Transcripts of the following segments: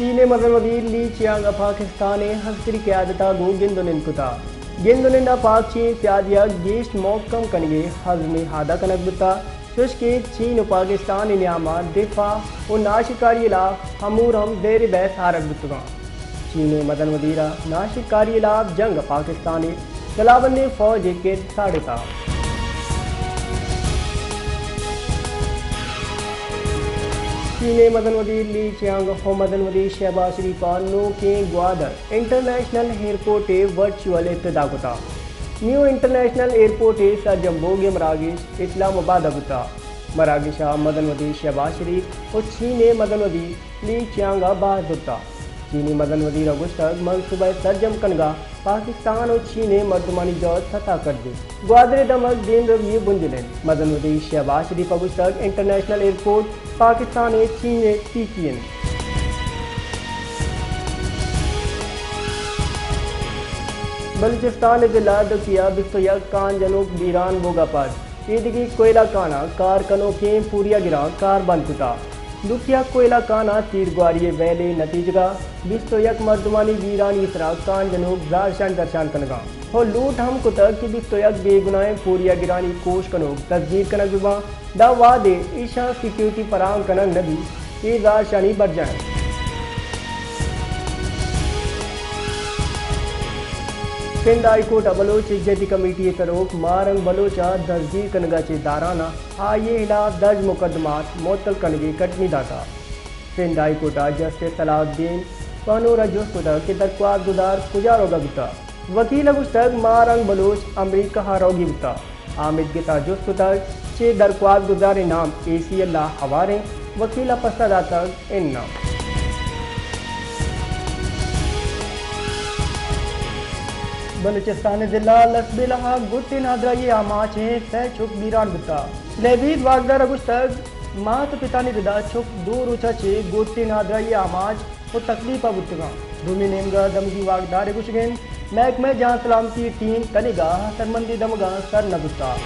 چین ءِ مزن وزیر لی چیانگ ءَ پاکستان ءِ عسکری قیادت ءَ گوں گند ءُ نند کتگ۔ گند ءُ نند ءَ پاک چین سیادی ءَ گیش مھکم کنگ ءِ عزم ءِ اعادہ کنگ بوتگ، چوشکہ چین ءُ پاکستان ءِ نیام ءَ دفاع ءُ ناشرکاری ءِ ہلاپ امور ہم زیر بحث آرگ بوتگ اَنت۔ چین ءِ مزن وزیر ءَ ناشرکاری ءِ ہلاپ جنگ ءَ پاکستان ءِ جلابندیں فوج ءِ کرد ساڑتگ۔ چین ءِ مزن وزیر لی چیانگ ءُ مزن وزیر شہباز شریف ءَ نوکیں گوادر انٹرنیشنل ایئرپورٹ ءِ ورچوئل افتتاح کتگ۔ نیو انٹرنیشنل ایئرپورٹ ءِ سرجم بوگ ءِ مراگش اسلام آباد ءَ بوتگ۔ مراگش ءَ مزن وزیر شہباز شریف ءُ چین ءِ مزن وزیر لی چیانگ ءَ بہر زرتگ۔ چینی مزن وزیر ءَ گوشتگ، منصوبہ ءِ سرجم کنگ ءَ پاکستان ءُ چین ءِ مردمانی جہد ستا کردے۔ گوادر ءِ دمگ دیمروی ءِ بنجل اِنت۔ مزن وزیر شہباز شریف ءَ گوشتگ، انٹرنیشنل ایئرپورٹ پاکستان ءُ چین ءِ ٹیکی اِنت۔ بلوچستان ءِ ضلع دوکی ءَ بیست ءُ یک کان جنوک بیران بوگ ءَ پد ایدگہ کوئلہ کاناں کار کنوکیں پوریاگراں کار بند کتگ۔ دوکی ءِ کوئلہ کان ءَ تیرگواری ءِ ویل ءِ نتیجگ ءَ بیست ءُ یک مردمانی بیرانی سرا کان جنوک زہرشانی درشان کنگ ءَ اَنت ءُ لوٹ ہم کتگ کہ بیست ءُ یک بے گناہیں پوریاگرانی کوش کنوک دزگیر کنگ بہ بنت، داں وہدے ایشاں سیکورٹی فراہم کنگ نہ بیت، اے زہرشانی برجاہ اِنت۔ سندھ ہائی کورٹ ءَ بلوچ یکجہتی کمیٹی ءِ سروک ماہ رنگ بلوچ ءِ دزگیر کنگ ءَ چہ داران ءَ آئی ءِ ہلاپ درج مقدمات معطل کنگ ءِ کٹنی داتگ۔ سندھ ہائی کورٹ ءَ جسٹس صلاح الدین پہنور ءَ جست کتگ کہ درخواست گزار کجا روگ ءَ بوتگ؟ وکیل ءَ گوشتگ، ماہ رنگ بلوچ امریکہ ءَ روگی بوتگ۔ آمید گس ءَ جست کتگ، چے درخواست گزار ءِ نام اے سی ایل ءَ ہوار اِنت؟ وکیل ءَ پسہ داتگ، اناں۔ بلوچستان ءِ ضلع لسبیلہ ءَ گٹ ءِ نادراہی ءِ آماچ ءَ سئے چک بیران بوتگ۔ لیبید واکدار ءَ گوشتگ، مات ءُ پتانی ردا چک دو روچ ءَ چہ گٹ ءِ نادراہی ءِ آماچ ءُ تکلیف ءَ بوتگ اَنت۔ دومی نیمگ ءَ دمگی واکدار ءِ گوشگ اِنت، محکمہ جان سلامتی ءِ ٹیم کنگ ءَ اثرمندیں دمگاں سر نہ بوتگ۔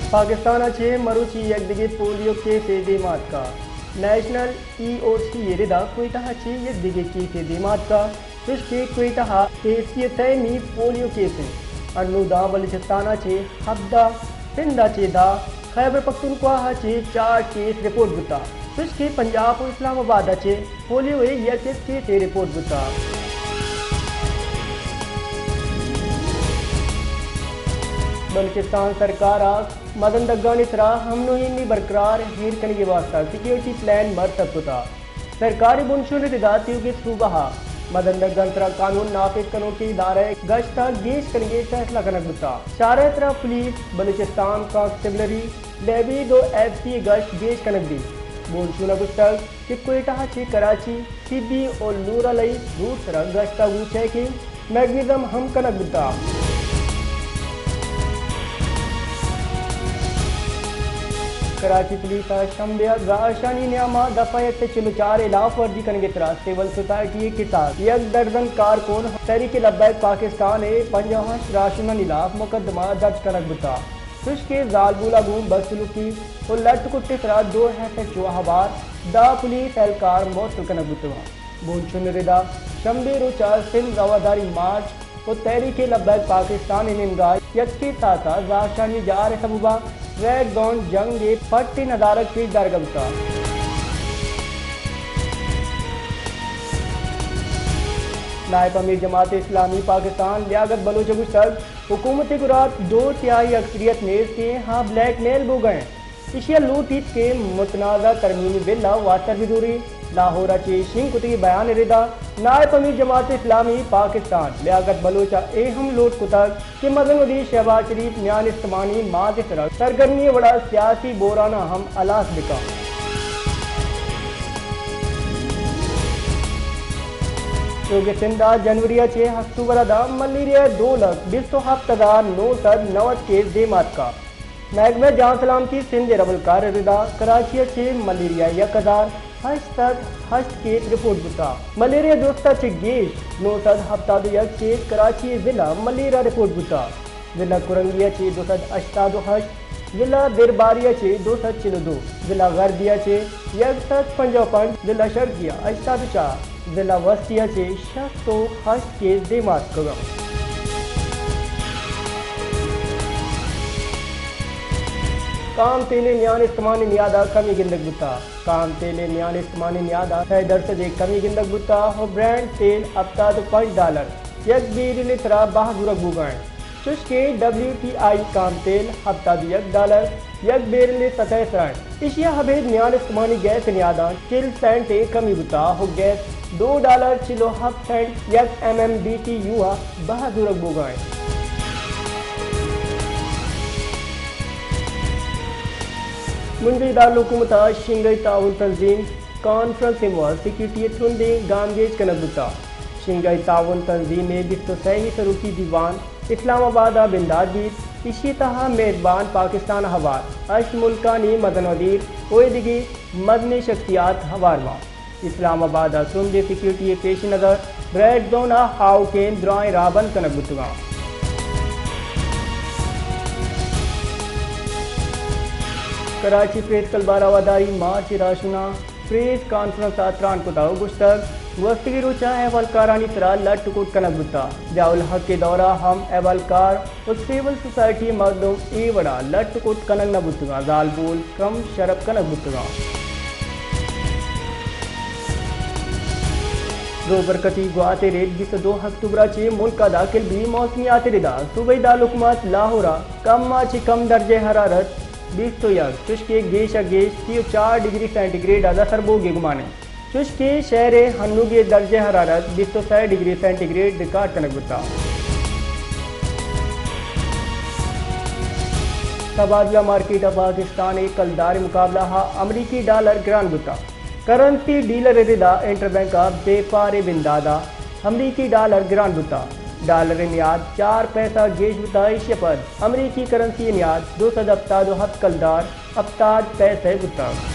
پاکستان ءَ چہ مروچی یک دگہ پولیو کیسے دیم ءَ اتکگ۔ نیشنل ای او سی ءِ ردا کوئٹہ ءَ چہ یک دگہ کیسے دیم ءَ اتکگ۔ چوشکہ کوئٹہ ءَ اے سی ءِ سیمی پولیو کیس اِنت۔ انوں داں بلوچستان ءَ چہ ہبدہ، سندھ ءَ چہ دہ، خیبر پختونخوا ءَ چہ چار کیس رپورٹ بوتگ۔ چوشکہ پنجاب ءُ اسلام آباد ءَ چہ پولیو ءِ یک یک کیسے رپورٹ بوتگ۔ بلوچستان سرکار ءَ مزن دگانی سرا امن ءُ ایمنی برقرار ایر کنگ ءِ واستہ سیکورٹی پلان مرتب کتگ۔ سرکار ءِ بنشون ءِ ردا تیوگیں صوبہ ءَ مزن دگاں سرا قانون نافذ کنوکیں ادارہ ءِ گشت ءَ گیش کنگ ءِ فیصلہ کنگ بوتگ۔ شارع ءِ سرا پولیس، بلوچستان کانسٹیبلری، لیبید ءُ ایف سی ءِ گشت گیش کنگ بیت۔ بنشون ءَ گوشتگ کہ کوئٹہ ءَ چہ کراچی، سی بی ءُ لورالئی روٹ ءِ سرا گشت ءَ گوں چیکنگ میکانزم ہم کنگ بوتگ۔ کراچی پولیس ءَ شنبے ءَ زہرشانی نیام ءَ دفعہ یک سد ءُ چل ءُ چار ءِ ہلاف ورزی کنگ ءِ ترا سول سوسائٹی ءِ کساس یک درزن کارکن تحریک لبیک پاکستان ءِ پنجاہ ءُ ہشت راہشونانی ہلاف مقدمہ درج کنگ بوتگ۔ چوشکہ زالبول ءَ گوں بدسلوکی ءُ لٹ کٹ ءِ سرا دو ایس ایچ او ءِ ہوار دہ پولیس اہلکار معطل کنگ بوتگ اَنت۔ بنشون ءِ ردا شنبے روچ ءَ سندھ رواداری مارچ ءُ تحریک لبیک پاکستان ءِ نیمگ ءَ یکیں ساعت ءَ زہرشانی جار ءِ سبب ءَ ریڈ زون جنگ ءِ پٹ ءِ ندارگ پیش دارگ ءَ بوتگ۔ نائب امیر جماعت اسلامی پاکستان لیاقت بلوچ ءَ گوشتگ، حکومت ءِ گورا دو تہائی اکثریت نیست اِنت، آ بلیک میل بوگ ءَ اِنت۔ ایشی ءَ لوٹیت کہ متنازعہ ترمیمی بل ءَ واتر بہ زوریت۔ لاہور ءَ چہ شنگ کتگیں بیان ءِ ردا نائب امیر جماعت اسلامی پاکستان لیاقت بلوچ ءَ اے ہم لوٹ کتگ کہ مزن وزیر شہباز شریف میان استمانی ماز ءِ سرا سرگرمی ءِ وڑا سیاسی بحران ءَ ہم ہلاس بہ کنت۔ سوگ سندھ ءَ جنوری ءَ چہ اکتوبر ءَ داں ملیریا ءِ دو لکھ بیست ءُ ہپت ہزار نو سد نود کیس دیم ءَ اتکگ۔ محکمہ جان سلامتی سندھ ءِ ربلکار ءِ ردا کراچی ءَ چہ ملیریا ءِ یک ہزار ہشت سد ہشت کیس رپورٹ بوتگ۔ ملیریا درست ءَ چہ گیش نو سد ہپتاد ءُ یک کیس کراچی ءِ ضلع ملیر ءَ رپورٹ بوتگ۔ ضلع کورنگی ءَ چہ دو سد ہشتاد ءُ ہشت ضلع درباریہ چہ دو سد چل و دو، ضلع غربیہ چہ یک سد پنجاہ و پنچ، ضلع شرقیہ ہشتاد و چار، ضلع وسطیہ چہ شست و ہشت کیس دیما اتکگاں۔ کام تیل ءِ میان استمانی نیاد ءَ کمی گندگ بوتا۔ کام تیل ءِ میان استمانی نیاد ءَ سئے درسد ءِ کمی گندگ بوتا و برینٹ تیل ہپتاد و پنچ ڈالر یک بیرل ءِ ترا بہا زورگ بوگا انت۔ چوشکہ ڈبلیو ٹی آئی کام تیل ہپتاد و یک ڈالر یک بیرل ءِ سطح ءِ سرا انت۔ ایشی ءَ ابید میان استمانی گیس ءِ نیاداں چل سینٹ ءِ کمی بوتا و گیس دو ڈالر چل و ہپت سینٹ یک M M B T U ءَ بہا زورگ بوگا انت۔ منجی دارالحکومت ءَ شنگھائی تعاون تنظیم کانفرنس ءِ موہ ءَ سیکورٹی ءِ ترندیں گامگیج کنگ بوتا۔ شنگھائی تعاون تنظیم ءِ بیست و سیمی سروکی دیوان اسلام آباد ءَ بندات بیت۔ ایشی ءِ تہا مہربان پاکستان ءَ ہوار ہشت ملکانی مزن وزیر و ایدگہ مزنیں شخصیات ہوار باں۔ اسلام آباد ءَ ترندیں سیکورٹی ءِ پیش نظر ریڈ زون ءَ آؤکیں درائیں راہبند کنگ بوتگاں۔ کراچی پریس کلب ءَ رواداری مارچ ءِ راہشوناں پریس کانفرنس ءَ تران کتا و گوشتگ، گوستگیں روچ ءَ احوالکارانی سرا لٹ کٹ کنگ بوتا۔ ضیاء الحق ءِ دور ءَ ہم احوالکار و سول سوسائٹی ءِ مردم اے وڑا لٹ کٹ کنگ نہ بوتگاں، زالبول کم شرپ کنگ بوتگاں۔ روبرکتی گوات ءِ رد بیست و دو اکتوبر ءَ چہ ملک ءَ داخل بی۔ موسمیات ءِ رد ءَ صوبائی دارالحکومت لاہور ءَ کم ءَ چہ کم درجہ حرارت بیست و یک، چوشکہ گیش ءَ گیش سی و چار ڈگری سینٹی گریڈ ءَ داں سر بوگ ءِ گمان انت۔ چوشکہ شہر ءِ ہنوگی درجہ حرارت بیست و سئے ڈگری سینٹی گریڈ ریکارڈ کنگ بوتا۔ تبادلہ مارکیٹ ءَ پاکستان ءِ کلدار ءِ مقابلہ ءَ امریکی ڈالر گران بوتا۔ کرنسی ڈیلر ءِ رد ءَ انٹر بینک ءَ بیپار ءِ بندات ءَ امریکی ڈالر گران بوتا۔ ڈالر ءِ نیاد چار پیسہ گیش بوتا، ایشی ءَ پد امریکی کرنسی ءِ نیاد دو سد ہپتاد و ہپت کلدار ہپتاد پیسہ بوتگ۔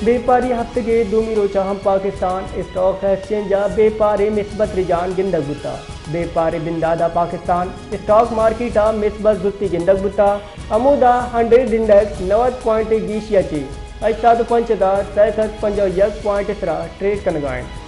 بیپاری ہفتگ ءِ دومی روچ ءَ ہم پاکستان اسٹاک ایکسچینج ءَ بیپار ءِ مثبت رجحان گندگ بوتگ۔ بیپار ءِ بندات ءَ پاکستان اسٹاک مارکیٹ ءَ مثبت زوتی گندگ بوتگ، ہمودا ہنڈریڈ انڈیکس نود پوائنٹ ءِ گیشی ءَ چہ ہشتاد و پنچ ہزار سئے سد پنجاہ و یک پوائنٹ ءِ سرا ٹریڈ کنگ ءَ انت۔